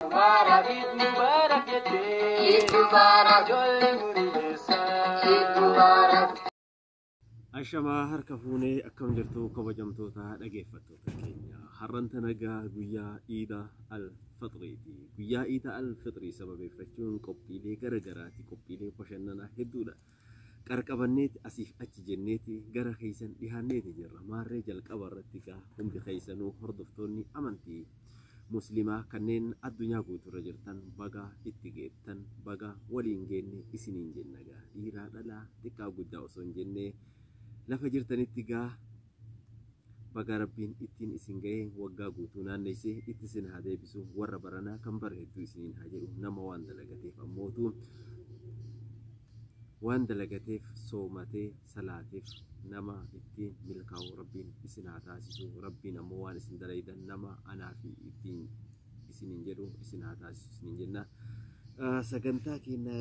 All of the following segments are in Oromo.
Mubarak, Eid Mubarak jettee. Eid Mubarak. Ijoolleen gurmeessa. Eid Mubarak. Ashamaa harka fuunee akkam jirtu kabajamtoota dhageeffattoota keenya. Har'anta nagaa guyyaa Iida al-Fixriiti. Guyyaa Iida al-Fixrii sababeeffachuun qophiilee gara garaati. Qophiilee bashannanaa hedduudha. Qarqabanneeti asiif achi jenneeti gara keessan dhihaanneeti jirra. Maarree jalqaba irratti gaa hundi keessanuu hordoftoonni amantii musliimaa kanneen addunyaa guutuurra jirtan baga itti geettan baga waliin geenne isiniin jenna gaa. Dhiiraa dhalaa xiqqaa guddaa osoo hin jennee lafa jirtanitti gaa baga rabbiin ittiin isin ga'ee waggaa guutuu naanneessee itti isin haa deebisu warra baranaa kan bara hedduu isiniin haa jedhu nama waan dalagateef ammootu waan dalagateef soomatee salaateef nama ittiin milkaa'u rabbiin isin haa taasisu rabbiin ammoo waan isin dalaydan nama anaa fi ittiin isiniin jedhu isin haa taasisu isiniin jenna. Sagantaa keenya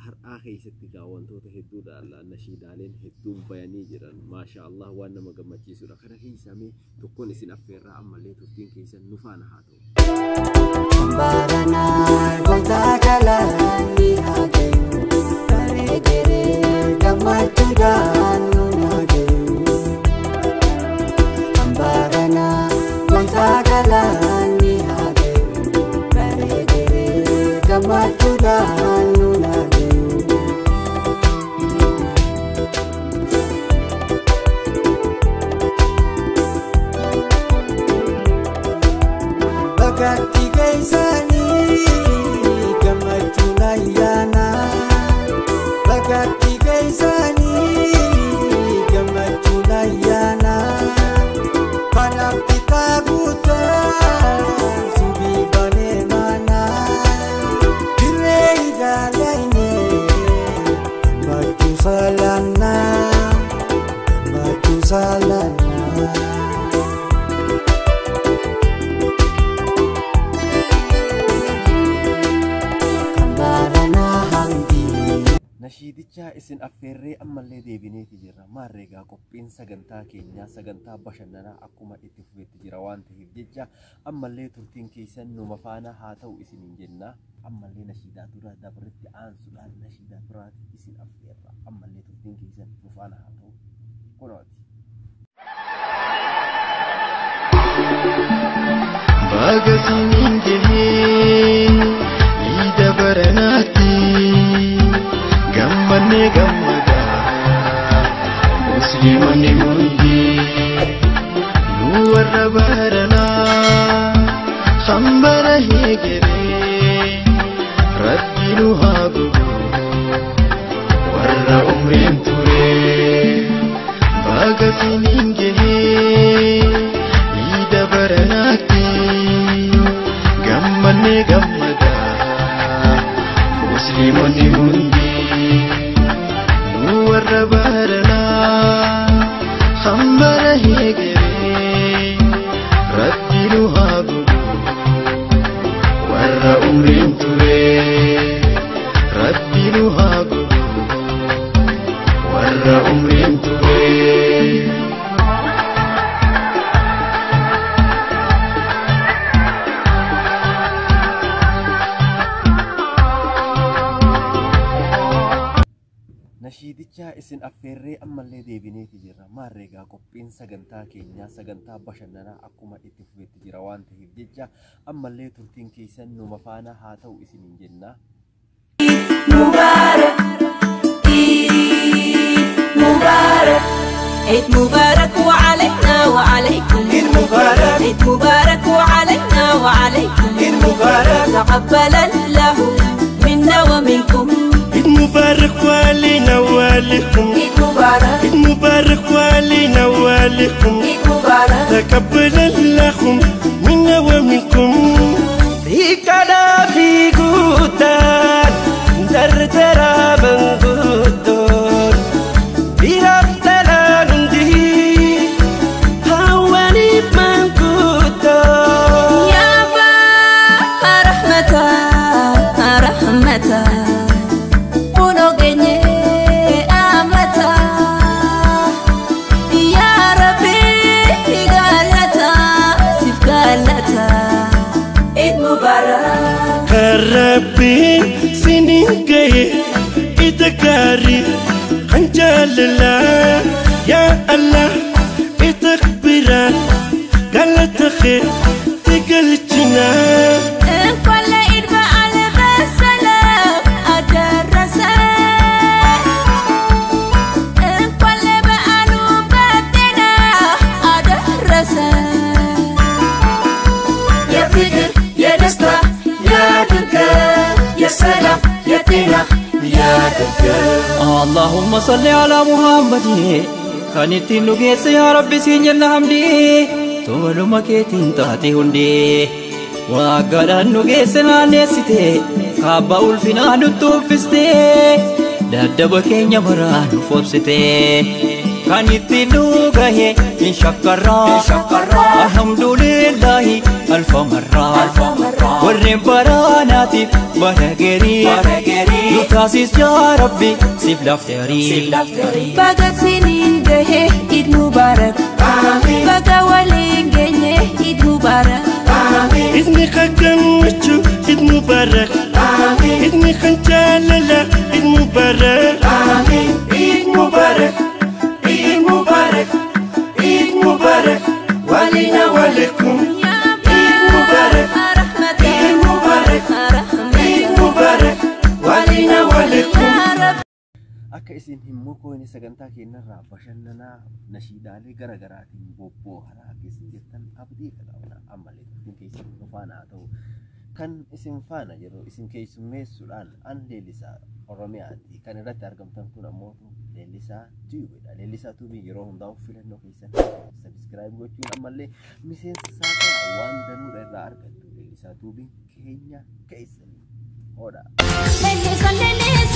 har'aa keessatti gaa wantoota hedduudha nashiidaaleen hedduun bayanii jiran maasha Allah waan nama gammachiisudha kana keessaa mee tokkoon isin affeerraa ammallee turtiin keessan nu faana haa ta'u. Baranaa goota galaanni haa gayu, bareedee gammachuudhaan nu haa gayu. Baranaa goota galaanni haa gayu, bareedee gammachuudhaan nu haa gayu. Bakka keessanii gammachuun ayyaana. Bakka keessanii gammachuun ayyaana. Kanaaf bitaa guutaa subii banee mana. Dirree ilaalayne gammachuu salaannaa. Gammachuu salaannaa. Baranaa hamdii. Nashiidicha isin affeerree ammallee deebineeti jirra. Maarree gaa qophiin sagantaa keenyaa sagantaa bashannanaa akkuma itti fufetti jira waan ta'eef jecha ammallee turtiin keessan numa faana haa ta'u isiniin jenna. Ammallee nashiidaa dura dabretti aansuudhaan nashiidaa biraati isin affeerra. Ammallee turtiin keessan nu faana haa ta'u. Kunooti. Baga siniin gahee iida baranaatti gammannee gammada musliimonni hundi nu warra baranaa hambara heegeree rabbi nu haa godhu warra umriin ture baga siniin gahee iida baranaatti gammannee gammada musliimonni hundi nu warra baranaa hambara heegeree rabbi nu haa godhu warra umriin ture rabbi nu haa godhu warra umriin ture. Nashiidicha isin affeerree ammallee deebineeti jirra. Maarree gaa qophiin sagantaa keenyaa sagantaa bashannanaa akkuma itti fufetti jira waan ta'eef jecha ammallee turtiin keessan numa faana haa ta'u isiniin jenna. Mubarak, Eid Mubarak, Eid Mubarak وعلينا وعليكم. Eid Mubarak. Eid Mubarak وعلينا وعليكم. Eid Mubarak. تقبل الله منا ومنكم. عيد مبارك وعلينا وعليكم. Eid Mubarak. عيد مبارك وعلينا وعليكم. Eid Mubarak. تقبل الله منا ومنكم. Hiikkaadhaa fi guutaan dardaraa manguddoon dhiiraaf dhalaan hundi hawwaniif manguddoon. يا با رحمة رحمة ونوغني أمتا يا ربي قالتا سيف قالتا عيد مبارك. Kan Rabbiin siniin gahe ida gaarii kan jaalalaa. Yaa Allah itakbiraan galata kee tigalchinaa. እንኳን ለኢድ በዓል በሰላም አደረሰን። እንኳን ለበዓሉ በጤና አደረሰን። የፍቅር የደስታ ያድርገን፣ የሰላም የጤና ያድርገን። اللهم صل على محمد kan ittiin nu geesse yaa Rabbi siin jenna hamdi toluma keetiin taate hundi waggaadhaan nu geesse naanneessite kaabba ulfinaa nutti uffiste daddaba keenya baraa nu foobsite kan ittiin nu gahe hin shakkarraa alhamdulillahi alfa marraa warreen baraanaatiif bara gerii nu taasis yaa Rabbi siif lafteerii. Baga siniin gahe Eid Mubarak. Baga waliin geenye Eid Mubarak. Idni kan gammachuu Eid Mubarak. Idni kan jaalalaa Eid Mubarak. Eid Mubarak, Eid Mubarak, Eid Mubarak, walina walekum. Eid Mubarak, Eid Mubarak, Eid Mubarak, walina walekum. Akka isin hin mokoone sagantaa keenyarraa bashannanaa nashiidaalee gara garaatiin bobbooharaa akka isin jettan abdii qabna. Ammallee turtiin keessan nu faana haa ta'u. Kan isin faana jiru isin keessummeessuudhaan an Leellisaa Oromiyaati. Kan irratti argamtan kun ammoo Leellisaa Tube dha. Leellisaa Tube yeroo hundaa'u filannoo keessan subscribe gochuun ammallee miseensa isaa ta'aa waan danuudha irraa argattu. Leellisaa Tube keenya keessanii. Hoodha. Leellisaa leellisaa.